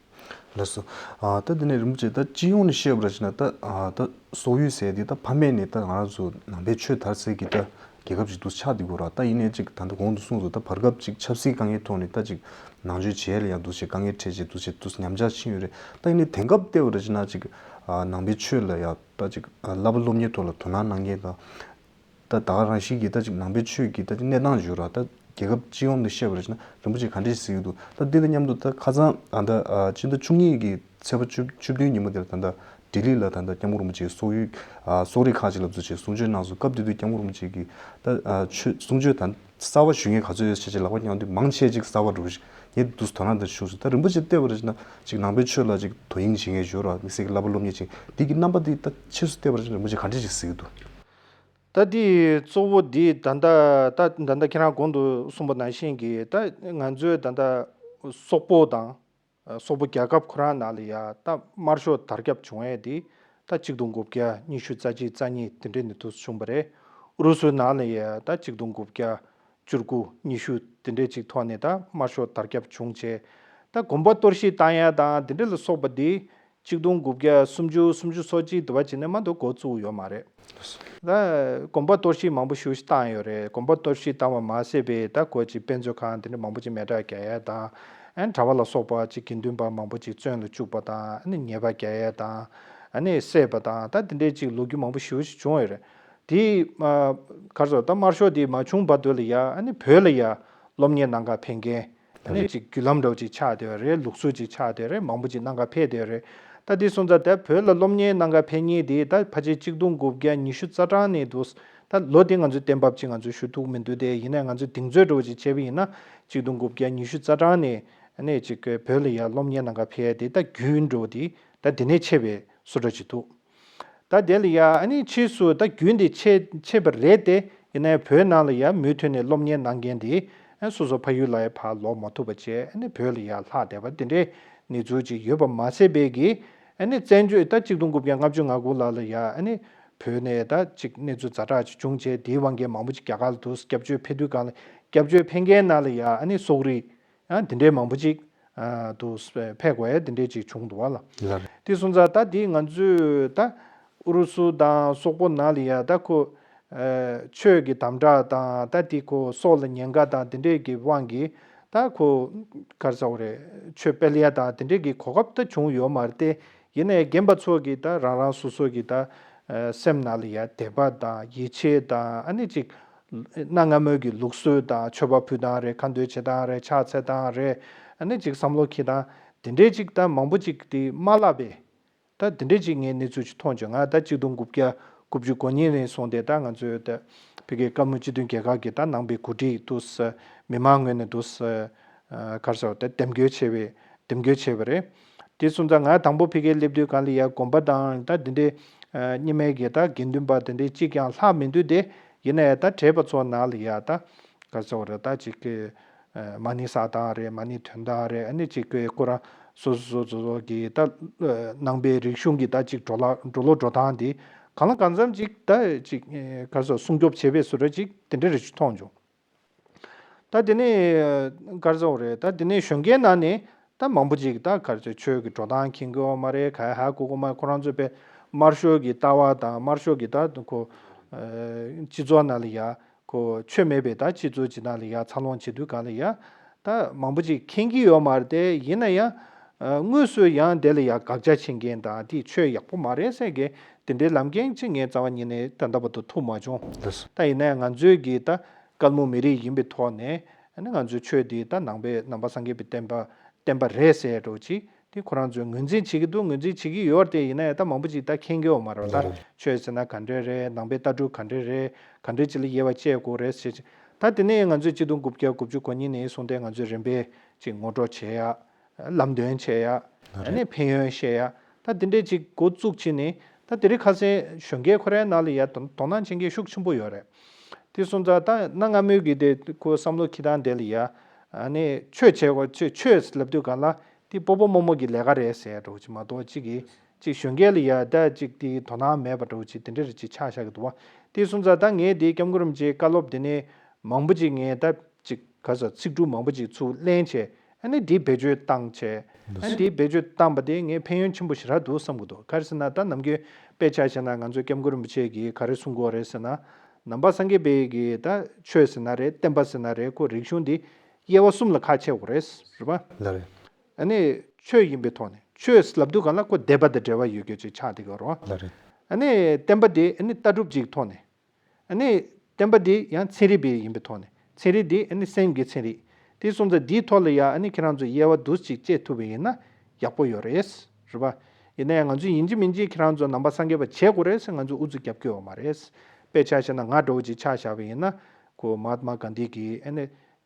ལགས་སོ། ཨ་ད་དེ་ནས་རིན་པོ་ཆེ་ད་སྤྱི་ཡོངས་ནས་བཤད་པར་བྱས་ན་ད་ཨ་ད་སོག་ཡུལ་ཟེར་དེ་ད་ཕ་མེས་ནས་ད་ང་རང་ཚོ་ནང་པའི་ཆོས་དར་སའི་གི་ད་རྒྱལ་ཁབ་ཅིག་ཏུ་ཆགས་བསྡད་ཀྱི་ཡོད་རེད། ད་ཡིན་ནའི་ཅིག་ད་ལྟ་གོང་དུ་གསུངས་སོང་། ད་བར་སྐབས་ཅིག་ཆབ་སྲིད་དཀའ་ངལ་ཐོག་ནས་ད་ཅིག་ནང་ཆོས་བྱེད་ཡས་ལ་ཡང་འདུག་བྱས་དཀའ་ངལ་འཕྲད་བྱས་འདུག་བྱས་འདུག་ཉམས་ཆག་ཕྱིན་ཡོད་རེད། ད་ཡིན་ནའི་དེང་སྐབས་བལྟས་པར་བྱས་ན་ཅིག་ཨ་ནང་པའི་ཆོས་ལ་ཡང་ད་ཅིག་ཨ་བསླབ་པ་སློབ་གཉེར་ཐོག་ལ་དོ་སྣང་གནང་མཁན་དང་། ད་ད་ག་རང་བཞིན་གྱི་ད་ཅིག་ནང་པའི་ཆོས་ཀྱི་ད་ཅིག་གནས་སྟངས་ཡོད་ར། ད་རྒྱལ་ཁབ་སྤྱི་ཡོངས་ནས་བཤད་པར་བྱས་ན་རིན་པོ་ཆེ་ག་འདྲས་གཟིགས་ཀྱི་འདུག་ད་འདི་དང་མཉམ་དུ་ད་ཁ་སང་ཨ་ད་ཨ་སྤྱི་ཟླ་བཅུ་གཉིས་ཀྱི་ཚེས་པ་བཅུ་བཅུ་བདུན་ཉིན་མོ་དེར་ད་ལྟ་ལྡི་ལི་ལ་ད་ལྟ་སྐྱབས་མགོན་རིན་པོ་ཆེའི་སོག་ཡུལ་ཨ་གསོ་རིག་ཁག་ཅིག་ལ་འཛུལ་བྱས་གསུང་ཆོས་གནང་སོང་། སྐབས་དེ་དུས་སྐྱབས་མགོན་རིན་པོ་ཆེ་གིས་ད་ཨ་ཆོས་གསུང་ཆོས་ད་གསར་པ་ཞུ་མཁན་ག་ཚོད་ཡོད་ཟེར་བྱས་ལག་པ་བརྐྱངས་དུས་མང་ཆེ་ཅིག་གསར་པ་འགྲོ་བཞིན་ངས་འདུག་དོ་སྣང་དེ་ཞུ་སོང་། ད་རིན་པོ་ཆེ་བལྟས་པར་བྱས་ན་ཅིག་ནང་པའི་ཆོས་ལ་ཅིག་དོ་དབྱིངས་བྱེད་མཁན་ཡོད་ར། དམིགས་བསལ་གྱི་བསླབ་པ་སློབ་གཉེར་བྱེད་མཁན་འདི་གི་རྣམ་པ་འདི་ད་ཕྱིས་སུ་བལྟས་པར་བྱས་ན་རིན་པོ་ཆེ་ག་འདྲས་ཅིག་གཟིགས་ཀྱི་འདུག་ད་འདི་གཙོ་བོ་འདི་ད་ལྟ་ད་ད་ལྟ་ཁྱེད་རང་གོང་དུ་གསུངས་པ་ནང་བཞིན་གྱི་ད་ང་ཚོའི་ད་ལྟ་སོག་པོ་དང་སོག་པོ་རྒྱལ་ཁབ་ཁོ་རང་ནང་ལ་ཡ་ད་དམར་ཤོག་དར་ཁྱབ་བྱུང་ཡས་འདི་ད་གཅིག་སྟོང་དགུ་བརྒྱ་ཉི་ཤུ་རྩ་གཅིག་རྩ་གཉིས་དེ་འདྲའི་ནས་དུ་བྱུང་བ་རེད། ཨུ་རུ་སུའི་ནང་ལ་ཡ་ད་གཅིག་སྟོང་དགུ་བརྒྱ་བཅུ་དགུ་ཉི་ཤུ་དེ་འདྲའི་ཅིག་ཐོག་ནས་ད་དམར་ཤོག་དར་ཁྱབ་བྱུང་བྱས། ད་གོམ་པ་གཏོར་བཤིག་བཏང་ཡ་དང་དེ་འདྲ་ལ་སོགས་པ་འདི་གཅིག་སྟོང་དགུ་བརྒྱ་སུམ་ཅུ་སུམ་ཅུ་སོ་གཅིག་དུ་བ་བྱས་ནས་མ་གཏོགས་འགོ་བཙུགས་ཡོད་མ་རེད། ད་གོམ་པ་གཏོར་བཤིག་མང་པོ་ཞེ་པོ་ཞིག་བཏང་ཡོད་རེད། གོམ་པ་གཏོར་བཤིག་བཏང་བ་མ་ཟད་པའི་ད་གོ་ཅིག་དཔེ་མཛོད་ཁང་དེ་འདྲ་མང་པོ་ཅིག་མེ་སྲེག་རྒྱག་ཡ་དང་། ཨ་ནི་གྲྭ་པ་ལ་སོགས་པ་ཅིག་དགེ་འདུན་པ་མང་པོ་ཅིག་བཙོན་ལ་བཅུག་པ་དང་། ཨ་ནི་ཉེས་པ་རྒྱག་ཡ་དང་། ཨ་ནི་བསད་པ་དང་ད་དེ་འདྲའི་ཅིག་ལོ་རྒྱུས་མང་པོ་ཞེ་པོ་ཞིག་བྱུང་ཡོད་རེད། དེ་ཨ་ག་རེ་ཟེར་ད་དམར་ཤོག་དེ་མ་བྱུང་བར་དུ་ལ་ཡ་ཨ་ནི་བོད་ལ་ཡ་སློབ་གཉེར་གནང་ག་ཕེབས་མཁན། ཨ་ནི་ཅིག་བརྒྱུད་ལམ་འདྲ་བོ་ཅིག་ཆགས་བསྡད་ཡོད་རེད། ལུགས་སྲོལ་ཅིག་ཆགས་བསྡད་ཡོད་རེད། མང་པོ་ཅིག་གནང་ག་ཕེབས་བསྡད་ཡོད་རེད། ད་དེ་སོང་ཙང་ད་བོད་ལ་སློབ་གཉེར་གནང་ག་ཕེབས་མཁན་དེ་ད་ཕལ་ཆེར་གཅིག་སྟོང་དགུ་བརྒྱ་ཉི་ཤུ་རྩ་གྲངས་ནས་འདུག་ད་ལོ་དེ་ང་ཚོས་གཏན་འབེབས་ཅིག་ང་ཚོས་ཞུ་ཐུབ་མི་འདུག་དེ་ཡིན་ནའི་ང་ཚོས་གདེང་ཚོད་འདྲ་བོ་ཅིག་བྱས་པ་ཡིན་ན་གཅིག་སྟོང་དགུ་བརྒྱ་ཉི་ཤུ་རྩ་གྲངས་ནས་ཨ་ནི་ཅིག་བོད་ལ་ཡ་སློབ་གཉེར་གནང་ག་ཕེབས་ཡ་དེ་ད་རྒྱུན་འདྲ་བོ་དེ་ད་དེ་ནས་ཆད་པའི་བཟོ་འདྲ་ཅིག་འདུག་ད་དེ་ལ་ཡ་ཨ་ནི་ཕྱིས་སུ་ད་རྒྱུན་དེ་ཆད་ཆད་པ་རེད་དེ། ཡིན་ནའི་བོད་ནང་ལ་ཡ་མུ་མཐུད་ནས་སློབ་གཉེར་གནང་མཁན་དེ་ཨ་སོ་སོ་ཕ་ཡུལ་ལ་ཡ་ཕར་ལོག་མ་ཐུབ་པ་བྱས། ཨ་ནི་བོད་ལ་ཡ་ལྷག་བསྡད་པ་དེ་འདྲའི་གནས་ཚུལ་ཅིག་ཡོད་པ་མ་ཟད་པའི་གི་ཨ་ནི་བཙན་བྱོལ་ད་གཅིག་སྟོང་དགུ་བརྒྱ་ལྔ་བཅུ་ང་དགུ་ལ་ལ་ཡ་ཨ་ནི་བོད་ནས་ད་ཅིག་གནས་ཚུལ་ཛ་དྲག་ཅིག་བྱུང་བྱས། དེའི་དབང་གིས་མང་པོ་ཅིག་རྒྱ་གར་ལ་འདུག་སྐྱབས་བཅོལ་ཕེབས་དུས་སྒང་ལ་སྐྱབས་བཅོལ་ཕེབས་མཁན་ནང་ལ་ཡ་ཨ་ནི་སོག་རིགས་ཨ་དེ་འདྲའི་མང་པོ་ཅིག་ཨ་དུ་ཕེབས་དགོས་ཡ་དེ་འདྲའི་ཅིག་བྱུང་འདུག་བ་ལ། ལགས་རེད། དེ་སོང་ཙང་ད་དེ་ང་ཚོས་ད་ཨུ་རུ་སུ་དང་སོག་པོ་ནང་ལ་ཡ་ད་ཁོ་ཨ་ཆོས་ཀྱི་དམ་དྲག་དང་ད་དེ་ཁོ་སྲོག་ལ་ཉེན་ཁ་དང་དེ་འདྲའི་གི་དབང་གིས་ད་ཁོ་ག་རེ་ཟེར་དགོས་རེད། ཆོས་སྤེལ་ཡ་དང་དེ་འདྲའི་གི་གོ་སྐབས་ད་བྱུང་ཡོད་མ་རེད་དེ། ཡིན་ནའི་རྒན་པ་ཚོ་གིས་ད་རང་རང་སོ་སོ་གི་ད་ཨ་སེམས་ནང་ལ་ཡ་དད་པ་དང་ཡིད་ཆེས་དང་ཨ་ནི་ཅིག་གནའ་སྔ་མོའི་གི་ལུགས་སྲོལ་དང་མཆོད་པ་ཕུལ་སྟངས་རེད། ཁ་འདོན་བྱེད་སྟངས་རེད། ཕྱག་འཚལ་སྟངས་རེད། ཨ་ནི་ཅིག་བསམ་བློ་འཁྱེར་སྟངས་དེ་འདྲའི་ཅིག་ད་མང་པོ་ཅིག་དེ་མ་བརླག་པའི་ད་དེ་འདྲའི་ཅིག་ངས་གནས་ཚུལ་ཅིག་མཐོང་བྱུང་། ང་ད་གཅིག་སྟོང་དགུ་བརྒྱ་དགུ་བཅུ་གོ་གཉིས་ནས་བཟུང་སྟེ་ད་ང་ཚོའི་ད་ཕ་གིའི་བཀའ་མོལ་སྤྱི་མཐུན་རྒྱལ་ཁབ་ཀྱི་ད་ནང་པའི་འགོ་ཁྲིད་དུ་མི་མང་ངོས་ནས་དུ་ག་རེ་ཟེར་ད་འདེམས་བསྐོ་བྱས་པའི་འདེམས་བསྐོ་བྱས་པ་རེད། དེ་སོང་ཙང་ང་དང་པོ་ཕ་གིར་སླེབས་དུས་སྒང་ལ་ཡ་དགོན་པ་དང་ད་དེ་འདྲའི་རྙིང་མའི་གི་ད་དགེ་འདུན་པ་དེ་འདྲའི་གཅིག་ཀྱང་ལྷག་མི་འདུག་དེ་ཡིན་ན་ཡང་ད་བགྲེས་པ་ཚོ་ནང་ལ་ཡ་ད་ག་རེ་ཟེར་དགོས་རེད། ད་ཅིག་གི་མ་ཎི་བསགས་སྟངས་རེད། མ་ཎི་འདོན་སྟངས་རེད། ཨ་ནི་ཅིག་གི་ཁོ་རང་སོ་སོ་སོ་སོ་གི་ད་ནང་པའི་རིག་གཞུང་གི་ད་ཅིག་འགྲོ་ལ་འགྲོ་ལོག་འགྲོ་སྟངས་དེ་གང་ལ་གང་འཚམ་ཅིག་ད་ཅིག་ག་རེ་ཟེར་སྲུང་སྐྱོབ་བྱེད་པའི་བཟོ་འདྲ་ཅིག་དེ་འདྲ་རེ་ཞིག་མཐོང་བྱུང་། ད་དེ་ནས་ག་རེ་ཟེར་དགོས་རེད། ད་དེ་ནས་གཞོན་སྐྱེས་ནང་ནས་ད་མང་པོ་ཅིག་ད་ག་རེ་ཟེར་ཆོས་ཀྱི་འགྲོ་སྟངས་མཁྱེན་གྱི་ཡོད་མ་རེད། ག་ཧ་གོ་གི་མ་རེད། ཁོ་རང་ཚོ་དཔེ་དམར་ཤོག་གི་ལྟ་བ་དང་དམར་ཤོག་གི་ད་ཁོ་ཨ་སྤྱི་ཚོགས་ནང་ལ་ཡ་ཁོ་ཆོས་མེད་པའི་ད་སྤྱི་ཚོགས་ཅིག་ནང་ལ་ཡ་འཚར་ལོངས་བྱེད་དུས་སྒང་ལ་ཡ་ད་མང་པོ་ཅིག་མཁྱེན་གྱི་ཡོད་མ་རེད་དེ། ཡིན་ན་ཡང་ཨ་དངོས་སུ་ཡང་དེ་ལ་ཡ་དགག་བྱ་བྱེད་མཁན་དང་དེ་ཆོས་ཡག་པོ་མ་རེད་ཟེར་མཁན་དེ་འདྲའི་ལམ་རྒན་ཅིག་ངས་རྩ་བ་ཉིད་ནས་ད་ལྟ་བར་དུ་ཐུག་མ་བྱུང་། ལགས་སོ། ད་ཡིན་ན་ཡང་ང་ཚོའི་གི་ད་དཀར་མོ་མི་རིགས་ཡིན་པའི་ཐོག་ནས་ཨ་ནི་ང་ཚོའི་ཆོས་འདི་ད་ནང་པའི་ནང་པ་སངས་རྒྱས་པའི་བསྟན་པ་བསྟན་པ་རེད་ཟེར་འགྲོ་ཅིག་དེ་ཁོ་རང་ཚོས་ངོས་འཛིན་བྱེད་ཀྱི་འདུག་ངོས་འཛིན་བྱེད་ཀྱི་ཡོད་རེད་དེ། ཡིན་ན་ཡང་ད་མང་པོ་ཅིག་ད་མཁྱེན་གྱི་ཡོད་མ་རེད། ད་ལགས་རེད། ཆོས་ཟེར་ན་ག་འདྲས་རེད། ནང་པའི་ལྟ་གྲུབ་ག་འདྲས་རེད། ག་འདྲས་ཅིག་ལ་དབྱེ་བ་དཔྱད་དགོས་རེད་ཟེར་ཅིག་ད་དེ་ནས་ང་ཚོས་གཅིག་སྟོང་དགུ་བརྒྱ་དགུ་བཅུ་གོ་གཉིས་ནས་བཟུང་སྟེ་ང་ཚོས་རིམ་པས་ཅིག་ངོ་སྤྲོད་བྱེད་ཡ། ལམ་སྟོན་བྱེད་ཡ། ཨ་ནི་ཕན་ཡོན་བཤད་ཡ། ད་དེ་འདྲས་ཅིག་འགོ་བཙུགས་བྱས་ནས་ད་དེ་རིང་ཁ་སང་གཞོན་སྐྱེས་ཁོ་རའི་ནང་ལ་ཡ་དོ་དོ་སྣང་བྱེད་མཁན་ཤུགས་ཆེན་པོ་ཡོད་རེད། དེ་སོང་ཙང་ད་གནའ་སྔ་མོའི་གི་དེ་ཁོ་བསམ་བློ་འཁྱེར་སྟངས་དེ་ལ་ཡ་ ཨ་ནི་ཆོས་བྱེད་དགོས། ཆོས་ཆོས་ལབ་དུས་གང་ལ་དེ་སྤོ་བོ་རྨོ་མོ་གི་ལས་ཀ་རེད་ཟེར་འདྲ་བོ་ཅིག་མ་གཏོགས། གཅིག་གིས་གཅིག་གཞོན་སྐྱེས་ལ་ཡ་ད་གཅིག་དེ་དོ་སྣང་མེད་པ་འདྲ་བོ་ཅིག་དེ་འདྲ་རེ་ཅིག་ཆགས་བཞག་གི་འདུག་བ། དེ་སོང་ཙང་ད་ངས་དེ་སྐྱབས་མགོན་རིན་པོ་ཆེའི་བཀའ་སློབ་དེ་ནས་མང་པོ་ཅིག་ངས་ད་ཅིག་ག་ས་ཚིག་འབྲུ་མང་པོ་ཅིག་ཚུར་ལེན་བྱས། ཨ་ནི་དེ་བེད་སྤྱོད་བཏང་བྱས། ཨ་ནི་དེ་བེད་སྤྱོད་བཏང་པ་དེ་ངས་ཕན་ཡོན་ཆེན་པོ་ཞེ་དྲག་འདུག་བསམ་གྱི་འདུག་ག་རེ་ཟེར་ན་ད་ནམ་རྒྱུན་དཔེ་ཆ་བཞག་ན་ང་ཚོའི་སྐྱབས་མགོན་རིན་པོ་ཆེ་གིས་ག་རེ་གསུང་གི་ཡོད་རེད་ཟེར་ན། ནང་པ་སངས་རྒྱས་པའི་གི་ད་ཆོས་ཟེར་ན་རེད། བསྟན་པ་ཟེར་ན་རེད། ཁོ་རིག་གཞུང་འདི་དབྱེ་བ་གསུམ་ལ་ཁ་ཕྱེ་དགོས་རེད། རེད་པ། ལགས་རེད། ཨ་ནི་ཆོས་ཡིན་པའི་ཐོག་ནས། ཆོས་ལབ་དུས་གང་ལ་ཁོ་སྡེ་པ་དང་འབྲེལ་བ་ཡོད་རྒྱུ་ཅིག་ཆགས་བསྡད་ཀྱི་ཡོད་རེད་པ། ལགས་རེད། ཨ་ནི་བསྟན་པ་དེ་ཨ་ནི་ལྟ་གྲུབ་ཅིག་ཐོག་ནས། ཨ་ནི་བསྟན་པ་འདི་ཡང་ཚན་རིག་པའི་ཡིན་པའི་ཐོག་ནས། ཚན་རིག་འདི་ཨ་ནི་སེམས་ཀྱི་ཚན་རིག། དེ་སོང་ཙང་འདིའི་ཐོག་ལ་ཡང་ཨ་ནི་ཁྱེད་རང་ཚོ་དབྱེ་བ་འདུག་ཅིག་བཅད་ཐུབ་པ་ཡིན་ན་ཡག་པོ་ཡོད་རེད། རེད་པ། ཡིན་ན་ཡང་ང་ཚོས་ཡིན་གཅིག་མིན་གཅིག་ཁྱེད་རང་ཚོ་ནང་པ་སངས་རྒྱས་པ་བྱེད་དགོས་རེད་ཟེར་ང་ཚོས་ཨུ་ཚུགས་རྒྱབ་ཀྱི་ཡོད་མ་རེད། དཔེ་ཆ་བཞག་ན་ང་འདྲ་བོ་ཅིག་ཆ་བཞག་པ་ཡིན་ན། ཁོ་མ་ཧཱ་ཏ་མ་གྷན་དྷི་གིས་ཨ་ནི་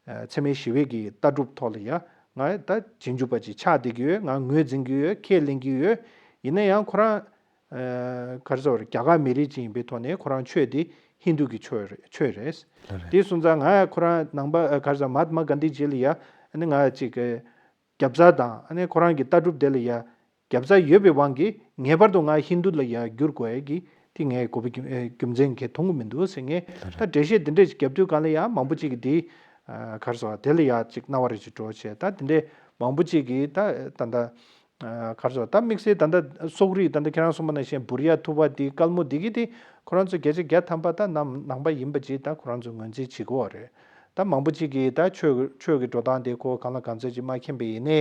འཚེ་མེད་ཞི་བའི་གི་ལྟ་གྲུབ་ཐོག་ལ་ཡང་ང་ད་རྗེས་འཇུག་པ་ཅིག་ཆགས་བསྡད་ཀྱི་ཡོད། ང་ངོས་འཛིན་གྱི་ཡོད། ཁས་ལེན་གྱི་ཡོད། ཡིན་ན་ཡང་ཁོ་རང་། ཨ་ག་རེ་ཟེར་བ་རེད། རྒྱ་གར་མི་རིགས་ཅིག་ཡིན་པའི་ཐོག་ནས་ཁོ་རང་ཆོས་དེ་ཧིན་རྡུ་གི་ཆོས་རེད། ཆོས་རེད། ལགས་རེད། དེ་སོང་ཙང་ང་ཁོ་རང་ནང་པ་ཨ་ག་རེ་ཟེར་མ་ཧཱ་ཏ་མ་གྷན་དྷི་རྗེས་ལ་ཡ་ཨ་ནི་ང་ཅིག་རྒྱབ་རྩ་དང་ཨ་ནི་ཁོ་རང་གི་ལྟ་གྲུབ་དེ་ལ་ཡ་རྒྱབ་རྩ་ཡོད་པའི་དབང་གིས་ངེས་པར་དུ་ང་ཧིན་རྡུ་ལ་ཡ་འགྱུར་དགོས་ཡ་གི་དེ་ངས་དགོས་པ་རྒྱུ་ཨེ་རྒྱུ་མཚན་གང་ཡང་མཐོང་གི་མི་འདུག་ཟེར། ངས་ལགས་ད་རེད། འགྲེལ་བཤད་དེ་འདྲས་ཅིག་རྒྱབ་དུས་གང་ལ་ཡ་མང་པོ་ཅིག་གིས་དེ་ཨ་ག་རེ་ཟེར་བ་དེ་ལ་ཡ་ཅིག་རྣ་བ་རེ་ཅིག་འགྲོ་བྱས། ད་དེ་འདྲས་མང་པོ་ཅིག་གིས་ད་ད་ད། ཨ་ག་རེ་ཟེར། ད་དམིགས་བསལ་ད་ལྟ་སོག་རིགས་ད་ལྟ་ཁྱེད་རང་གསུངས་པ་ནང་བཞིན་བུར་ཡ་ཐུ་བ་འདི་དཀར་མོ་འདི་གི་དེ་ཁོ་རང་ཚོ་བརྒྱ་ཆ་བརྒྱ་ཐམ་པ་ད་ནང་ནང་པ་ཡིན་པ་ཅིག་ད་ཁོ་རང་ཚོ་ངོས་འཛིན་བྱེད་ཀྱི་ཡོད་རེད། ད་མང་པོ་ཅིག་གིས་ད་ཆོས་ཆོས་ཀྱི་འགྲོ་སྟངས་དེ་ཁོ་གང་ལ་གང་འཚམ་ཅིག་མ་མཁྱེན་པ་ཡིན་ནའི་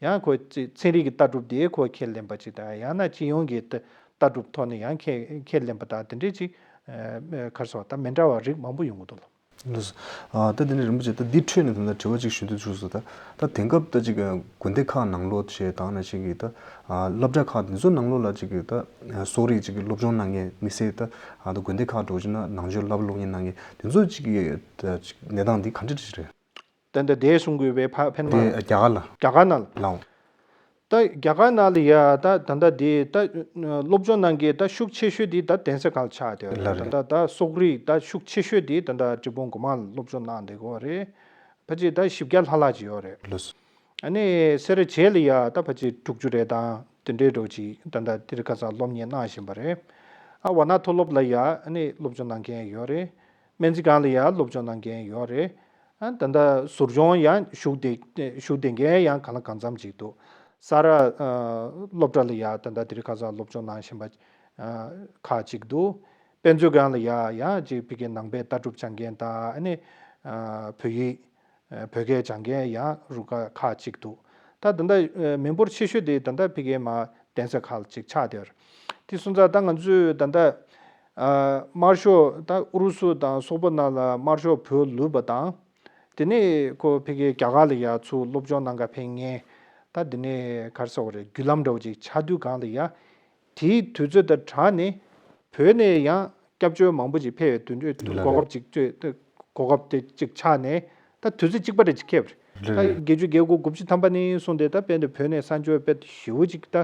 ཡང་ཁོ་ཚན་རིག་གི་ལྟ་གྲུབ་དེ་ཁོ་ཁས་ལེན་པ་ཅིག་དང་ཡང་ན་སྤྱི་ཡོངས་ཀྱི་ལྟ་ལྟ་གྲུབ་ཐོག་ནས་ཡང་ཁས་ཁས་ལེན་པ་དང་དེ་འདྲས་ཅིག་ཨ་ག་རེ་ཟེར། ད་མི་འདྲ་བ་རིགས་མང་པོ་ཡོང་གི་འདུག་ལ། ལགས་སོ། ཨ་ད་དེ་ནས་རིན་པོ་ཆེ་ད་འདི་འཕྲོས་ནས་ད་ལྟ་དྲི་བ་ཅིག་ཞུ་འདོད་བྱུང་སོང་། ད་ད་དེང་སྐབས་ད་ཅིག་དགོན་སྡེ་ཁག་ནང་ལོགས་བྱས་དང་ནང་བཞིན་གྱི་ད་ཨ་སློབ་གྲྭ་ཁག་འདི་ཚོ་ནང་ལོགས་ལ་ཅིག་གི་ད་ཨ་སོག་རིགས་ཅིག་གི་སློབ་སྦྱོང་གནང་མཁན་དམིགས་བསལ་ད་ཨ་ད་དགོན་སྡེ་ཁག་འགྲོ་ཕྱིན་ན་ནང་ཆོས་བསླབ་སློབ་གཉེར་གནང་མཁན་དེ་ཚོ་ཅིག་གི་ད་ཅིག་གནས་སྟངས་འདི་ག་འདྲ་ཅིག་རེད། ད་ལྟ་དེ་གསུང་དགོས་པའི་ཕ་ཕན་མ། དེ་རྒྱ་གར་ལ། རྒྱ་གར་ནང་ལ། ལའོ། ད་རྒྱ་གར་ནང་ལ་ཡ་ད་ད་ལྟ་དེ་ད་སློབ་སྦྱོང་གནང་མཁན་ད་ཤུགས་ཆེ་ཤོས་དེ་ད་གདན་ས་ཁག་ལ་ཆགས་བསྡད་ཡོད་རེད། ལགས་རེད། ད་ལྟ་ད་སོག་རིགས་ད་ཤུགས་ཆེ་ཤོས་དེ་ད་ལྟ་འབྲས་སྤུངས་སྒོ་མང་ལ་སློབ་སྦྱོང་གནང་བསྡད་ཀྱི་ཡོད་རེད། ཕལ་ཆེར་ད་བཞི་བརྒྱ་ལྷག་ལྷག་ཅིག་ཡོད་རེད། ལགས་སོ། ཨ་ནི་སེ་ར་བྱེས་ལ་ཡ་ད་ཕལ་ཆེར་དྲུག་ཅུ་རེ་དང་དེ་འདྲའི་འདྲ་བོ་ཅིག་ད་ལྟ་དེ་རིང་ཁ་སང་སློབ་གཉེར་གནང་བཞིན་པ་རེད། ཨ་ཝ་ན་མཐོ་སློབ་ལ་ཡ་ཨ་ནི་སློབ་སྦྱོང་གནང་མཁན་ཡོད་རེད། སྨན་རྩིས་ཁང་ལ་ཡ་སློབ་སྦྱོང་གནང་མཁན་ཡོད་རེད། ཨ་ད་ལྟ་ཟུར་སྦྱོང་ཡང་ཞུགས་བསྡད་ཞུགས་བསྡད་མཁན་ཡང་གང་ལ་གང་འཚམ་ཅིག་འདུག་ས་ར་ཨ་སློབ་གྲྭ་ལ་ཡ་ད་ལྟ་དེ་རིང་ཁ་སང་སློབ་སྦྱོང་གནང་བཞིན་པ་ཨ་ཁག་ཅིག་འདུག་དཔེ་མཛོད་ཁང་ལ་ཡ་ཡང་ཅིག་ཕ་གིའི་ནང་པའི་ལྟ་གྲུབ་སྦྱང་མཁན་དང་ཨ་ནི་ཨ་བོད་ཡིག་ཨ་བོད་སྐད་སྦྱང་མཁན་ཡང་རུ་ཁག་ཁག་ཅིག་འདུག་ད་ད་ལྟ་ཨ་མི་འབོར་ཆེ་ཤོས་དེ་ད་ལྟ་ཕ་གིའི་མ་གདན་ས་ཁག་ཅིག་ཆགས་བསྡད་ཡོད་རེད། དེ་སོང་ཙང་ད་ང་ཚོས་ད་ལྟ་ཨ་དམར་ཤོག་ད་ཨུ་རུ་སུ་དང་སོག་པོ་ནང་ལ་དམར་ཤོག་བོད་ལུས་པ་དང་། དེ་ནས་ཁོ་ཕ་གིའི་རྒྱ་གར་ལ་ཡ་ཚུར་སློབ་སྦྱོང་གནང་ག་ཕེབས་མཁན། ད་དེ་ནས་ག་རེ་ཟེར་དགོས་རེད། བརྒྱུད་ལམ་འདྲ་བོ་ཅིག་ཆགས་དུས་གང་ལ་ཡ། དེའི་དུས་ཚོད་དང་སྦྲགས་ནས་བོད་ནས་ཡང་སྐྱབས་བཅོལ་མང་པོ་ཅིག་ཕེབས་ཡོད་དུས་ལ་གོ་སྐབས་ཅིག་གོ་སྐབས་དེ་ཅིག་ཆགས་ནས་ད་དུས་ཚོད་གཅིག་པ་རེ་ཅིག་ཁེལ་བ་རེད། ད་བརྒྱད་ཅུ་གྱ་དགུ་དགུ་བཅུ་ཐམ་པ་ནས་བཟུང་སྟེ་ད་དཔེ་འདི་བོད་ནས་གསར་འབྱོར་དཔེ་ཞེ་པོ་ཅིག་ད་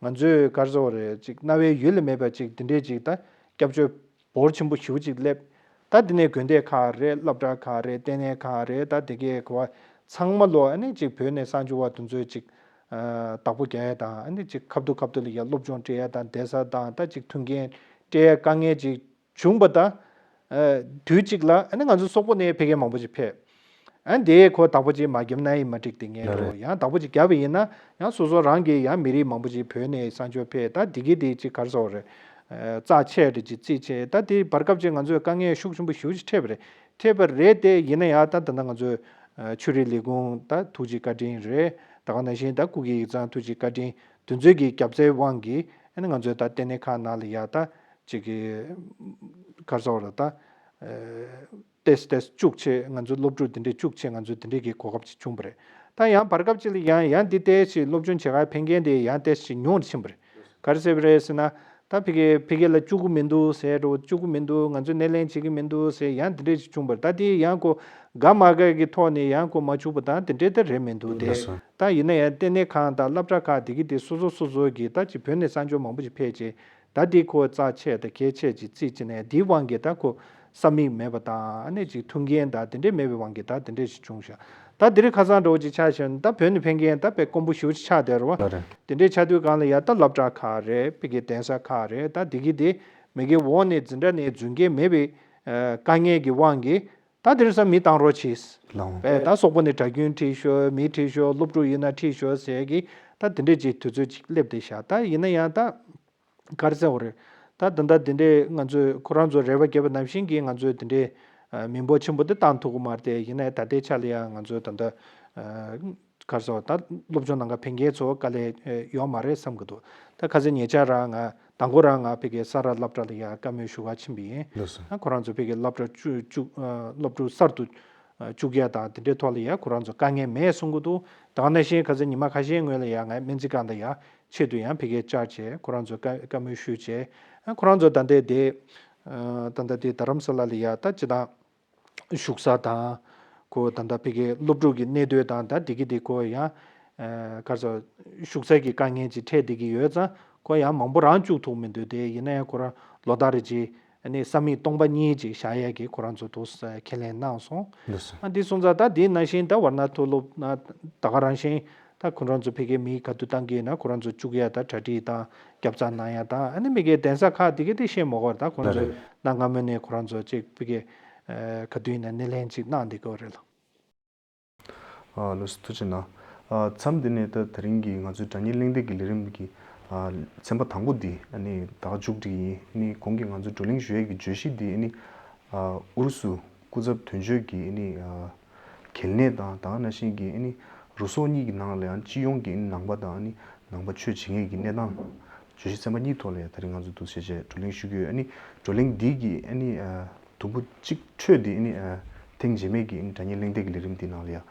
ང་ཚོས་ག་རེ་ཟེར་དགོས་རེད། ཅིག་རྣ་བའི་ཡུལ་ལས་མེད་པ་ཅིག་དེ་འདྲས་ཅིག་ད་སྐྱབས་བཅོལ་འབོར་ཆེན་པོ་ཞེ་པོ་ཅིག་སླེབས། ད་དེ་ནས་དགོན་སྡེ་ཁག་རེད། སློབ་གྲྭ་ཁག་རེད། ལྟེ་གནས་ཁག་རེད། ད་དེ་གའི་གོ་བ་ཚང་མ་ལོ་ཨ་ནི་ཅིག་བོད་ནས་གསར་འབྱོར་བ་དེ་ཚོས་ཅིག་ཨ་བདག་པོ་རྒྱག་ཡ་དང་ཨ་ནི་ཅིག་ཁ་ཐུག་ཁ་ཐུག་ལ་ཡ་སློབ་སྦྱོང་སྤྲད་ཡ་དང་བསྡད་ས་དང་ད་ཅིག་མཐུན་རྐྱེན་སྤྲད་ཡ་དཀའ་ངལ་ཅིག་བྱུང་བ་དང་། ཨ་དུས་གཅིག་ལ་ཨ་ནི་ང་ཚོ་སོག་པོ་ནས་ཕ་གིར་མང་པོ་ཅིག་ཕེབས། ཨ་ནི་དེ་ཁོ་བདག་པོ་ཅིག་མ་བརྒྱབ་ན་ཡང་མི་འགྲིག་དེ་ངས་རེད། རོ་ཡང་བདག་པོ་ཅིག་བརྒྱབ་པ་ཡིན་ན་ཡང་སོ་སོ་རང་གི་ཡང་མི་རིགས་མང་པོ་ཅིག་བོད་ནས་གསར་འབྱོར་ཕེབས། ད་དེ་གི་དེ་ཅིག་ག་རེ་ཟེར་དགོས་རེད། ཨ་རྩ་ཆེ་རེད་ཅིག་རྩིས་ཆེ། ད་དེ་བར་སྐབས་ཅིག་ང་ཚོས་དཀའ་ངལ་ཤུགས་ཆེན་པོ་ཞེ་པོ་ཅིག་འཕྲད་པ་རེད། འཕྲད་པ་རེད་དེ་ཡིན་ན་ཡང་ད་ད་ལྟ་ང་ཚོས་ཨ་ཆོས་རིག་ལས་ཁུངས་ད་ཐུགས་རྗེ་བཀའ་དྲིན་རེད། ད་ག་ནང་བཞིན་ད་སྐུ་སྒེར་ཡིག་ཚང་ཐུགས་རྗེ་བཀའ་དྲིན་དེ་ཚོའི་གི་རྒྱབ་རྩའི་དབང་གིས་ཨ་ནི་ང་ཚོའི་ད་ལྟེ་གནས་ཁག་ནང་ལ་ཡ་ད་ཅིག་གི་ག་རེ་ཟེར་དགོས་རེད། ད་ཨ་ཏེས་ཏེས་བཅུག་ཆེད་ང་ཚོའི་སློབ་ཕྲུག་དེ་འདྲས་བཅུག་ཆེད་ང་ཚོས་དེ་འདྲས་ཀྱི་གོ་སྐབས་ཅིག་བྱུང་བ་རེད། ད་ཡང་བར་སྐབས་ཅིག་ལ་ཡང་ཡང་འདི་ཏོག་ཙམ་སློབ་སྦྱོང་བྱེད་གར་ཕེབས་མཁན་དེ་ཡང་ཏོག་ཙམ་ཉུང་རུ་ཕྱིན་པ་རེད། ག་རེ་ཟེར་བ་རེད་ཟེར་ན། ད་ཕ་གི་ཕ་གི་ལ་བཅུག་གི་མི་འདུག་ཟེར་འགྲོ། བཅུག་གི་མི་འདུག་ང་ཚོས་སྣེ་ལེན་བྱེད་ཀྱི་མི་འདུག་ཟེར་ཡང་འདི་འདྲས་ཅིག་བྱུང་བ་རེད། ད་དེ་ཡང་ཁོ་དགའ་མ་དགའ་གི་ཐོག་ནས་ཡང་ཁོ་མ་བཅུག་པ་དང་དེ་འདྲས་ད་རེད་མི་འདུག་དེ། ལགས་སོ། ད་ཡིན་ན་ཡང་ལྟེ་གནས་ཁང་དང་སློབ་གྲྭ་ཁག་དེ་གི་དེ་སོ་སོ་སོ་སོ་གི་ད་ཅིག་བོད་ནས་གསར་འབྱོར་མང་པོ་ཅིག་ཕེབས་བྱས། ད་འདི་ཁོ་རྩ་ཆེ་དང་གལ་ཆེ་ཅིག་རྩིས་བྱས་ནས་འདིའི་དབང་གིས་ད་ཁོ་ས་མིག་མེད་པ་དང་ཨ་ནི་ཅིག་མཐུན་རྐྱེན་དང་དེ་འདྲས་མེད་པའི་དབང་གིས་ད་དེ་འདྲས་ཞིག་བྱུང་ཤག་ད་འདི་རིགས་ཁ་སང་འདྲ་བོ་ཅིག་ཆགས་བཞག་ན་ད་བོད་ནས་ཕེབས་མཁན་ད་དཔེ་དཀོན་པོ་ཞེ་པོ་ཅིག་ཆགས་བསྡད་རེད་བ། ལགས་རེད། དེ་འདྲས་ཆགས་དུས་སྒང་ལ་ཡ་ད་སློབ་གྲྭ་ཁག་རེད། ཕ་གི་གདན་ས་ཁག་རེད། ད་འདི་གི་དེ་མ་གི་འོག་ནས་འཛིན་གྲྭ་ནས་འཛུལ་མཁན་མེད་པའི་ཨ་དཀའ་ངལ་གྱི་དབང་གིས་ད་དེང་སང་མི་བཏང་རོགས་གྱིས། ལགས། ཨེ་ད་སོག་པོ་ནས་གྲྭ་རྒྱུན་ཁྲིད་ཤོག་མི་ཁྲིད་ཤོག་སློབ་ཕྲུག་ཡིན་ན་ཁྲིད་ཤོག་ཟེར་གི་ད་དེ་འདྲས་ཅིག་དུས་ཚོད་ཅིག་སླེབས་བསྡད་ཤག་ད་ཡིན་ན་ཡང་ད། ག་རེ་ཟེར་བ་རེད། ད་ད་ལྟ་འདི་འདྲའི་ང་ཚོས་ཁོ་རང་ཚོ་རེ་བ་བརྒྱབ་པ་ནང་བཞིན་གྱི་ང་ཚོས་འདི་འདྲའི་ཨ་མི་འབོར་ཆེན་པོ་དེ་བཏང་ཐུབ་ཀྱི་མ་རེད་དེ། ཡིན་ནའི་ད་ལྟའི་ཆ་ལ་ཡང་ང་ཚོས་ད་ལྟ་ཨ་ག་རེ་ཟེར་བ་ད་སློབ་སྦྱོང་གནང་ག་ཕེབས་མཁན་ཚོ་དཀའ་ལས་ཨ་ཡོད་མ་རེད་བསམ་གྱི་འདུག་ད་ཁ་སང་ཉེ་ཆར་རང་ང་དང་པོ་རང་ང་ཕ་གི་ས་རཱ་སློབ་གྲྭ་ལ་ཡང་བཀའ་མོལ་ཞུ་ག་ཕྱིན་པ་ཡིན། ལགས་སོ། ཨ་ཁོ་རང་ཚོ་ཕ་གི་སློབ་གྲྭ་བཅུ་བཅུ་ཨ་སློབ་ཕྲུག་གསར་དུ་བཅུག་ཡ་དང་དེ་འདྲའི་ཐོག་ལ་ཡ་ཁོ་རང་ཚོ་དཀའ་ངལ་མེད་གསུང་གི་འདུག་ད་ག་ནང་བཞིན་ཁ་སང་ཉི་མ་ཁ་ཤས་སྔོན་ལ་ཡ་ང་སྨན་རྩིས་ཁང་དང་ཡ་ཆེད་དུ་ཡང་ཕ་གིར་བཅར་བྱས་ཁོ་རང་ཚོ་བཀའ་བཀའ་མོལ་ཞུས་བྱས་ཁོ་རང་ཚོ་ད་ལྟའི་དེ་ད་ལྟ་དེ་རྡ་རམ་ས་ལ་ལ་ཡ་ད་སྤྱི་བཏང་བཞུགས་ས་དང་ཁོ་ད་ལྟ་ཕ་གིར་སློབ་ཕྲུག་གི་གནས་སྡོད་དང་ད་དེ་གི་དེ་ཁོ་ཡང་ག་རེ་ཟེར་བཞུགས་ས་གི་དཀའ་ངལ་ཅིག་འཕྲད་བསྡད་ཀྱི་ཡོད་ཙང་ཁོ་ཡང་མང་པོ་རང་བཅུག་ཐུབ་མི་འདུག་དེ་ཡིན་ན་ཡང་ཁོ་རང་ལོ་ལྟར་རེ་ཅིག་ཨ་ནི་ས་མིག་སྟོང་པ་གཉིས་ཅིག་བཞག་ཡས་ཀྱི་ཁོ་རང་ཚོ་འདུག་ཁས་ལེན་གནང་སོང་། ལགས་སོ། ཨ་འདི་སོང་ཙང་ད་འདི་ནང་བཞིན་ད་ཝར་ན་མཐོ་སློབ་ན་ད་ག་རང་བཞིན་ད་ཁོ་རང་ཚོ་ཕ་གིའི་མི་ག་དུས་བཏང་གི་ཡིན་ན་ཁོ་རང་ཚོ་བཅུག་ཡས་ད་གྲ་སྒྲིག་དང་རྒྱབ་རྩ་གནང་ཡས་དང་ཨ་ནི་མ་གི་གདན་ས་ཁག་དེ་གི་དེ་ཤེས་མ་དགོས་ད་ཁོ་རང་ཚོ་ལགས་རེད། གནའ་སྔ་མོ་ནས་ཁོ་རང་ཚོ་ཅིག་ཕ་གི་ག་དུས་ཡིན་ན་སྣེ་ལེན་ཅིག་གནང་བསྡད་ཀྱི་ཡོད་རེད་ལགས། ཨ་ལགས་སོ་ཐུགས་རྗེ་གནང་། ཨ་མཚམས་འདི་ནས་ད་དེ་རིང་གི་ང་ཚོའི་སྒྲ་སྙན་གླེང་སྟེགས་ཀྱི་ལས་རིམ་གྱི་ཨ་ཚན་པ་དང་པོ་འདི་ཨ་ནི་ད་ག་མཇུག་སྒྲིལ་ཡིན། ཨ་ནི་གོང་གི་ང་ཚོ་བགྲོ་གླེང་ཞུ་ཡས་ཀྱི་བརྗོད་གཞི་འདི་ཨ་ནི་ཨ་ཨུ་རུ་སུ་སྐུ་ཚབ་དོན་གཅོད་ཀྱི་ཨ་ནི་ཨ་གལ་གནད་དང་ད་ག་ནང་བཞིན་གྱི་ཨ་ནི་རུ་སོག་གཉིས་ཀྱི་ནང་ལ་ཡང་སྤྱི་ཡོངས་ཀྱི་ཨ་ནི་ནང་པ་དང་ཨ་ནི་ནང་པ་ཆོས་བྱེད་མཁན་གྱི་གནས་སྟངས་བརྗོད་གཞི་ཚན་པ་གཉིས་ཐོག་ལ་ཡང་དེ་རིང་ང་ཚོ་འདུག་སེ་བྱས་བགྲོ་གླེང་ཞུ་གི་ཡོད། ཨ་ནི་བགྲོ་གླེང་འདི་གི་ཨ་ནི་ཨ། དུམ་བུ་གཅིག་འཕྲོས་ཏེ་ཨ་ནི་ཨ་ཐེངས་རྗེས་མའི་གི་ཨ་ནི་སྒྲ་སྙན་གླེང་སྟེགས་ཀྱི་ལས་རིམ་འདི་ནང་ལ་ཡ་ཨ་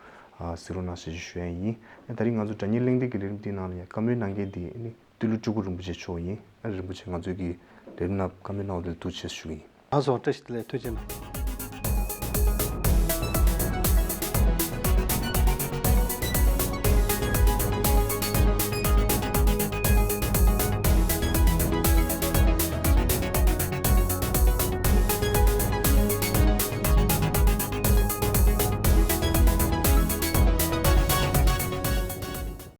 གཟིགས་རོགས་གནང་ཞེས་ཞུ་ཡ་ཡིན། ཨ་ད་རིང་ང་ཚོ་སྒྲ་སྙན་གླེང་སྟེགས་ཀྱི་ལས་རིམ་འདི་ནང་ལ་ཡ་བཀའ་མོལ་གནང་མཁན་འདི་ཨ་ནི་ཏི་ལོ་སྤྲུལ་སྐུ་རིན་པོ་ཆེ་མཆོག་ཡིན། ཨ་རིན་པོ་ཆེ་ང་ཚོའི་གི་ལས་རིམ་ནང་བཀའ་མོལ་གནང་བ་དེ་ལ་ཐུགས་རྗེ་ཆེ་ཞུ་གི་ཡིན། ལགས་སོ། བཀྲ་ཤིས་བདེ་ལེགས། ཐུགས་རྗེ་གནང་།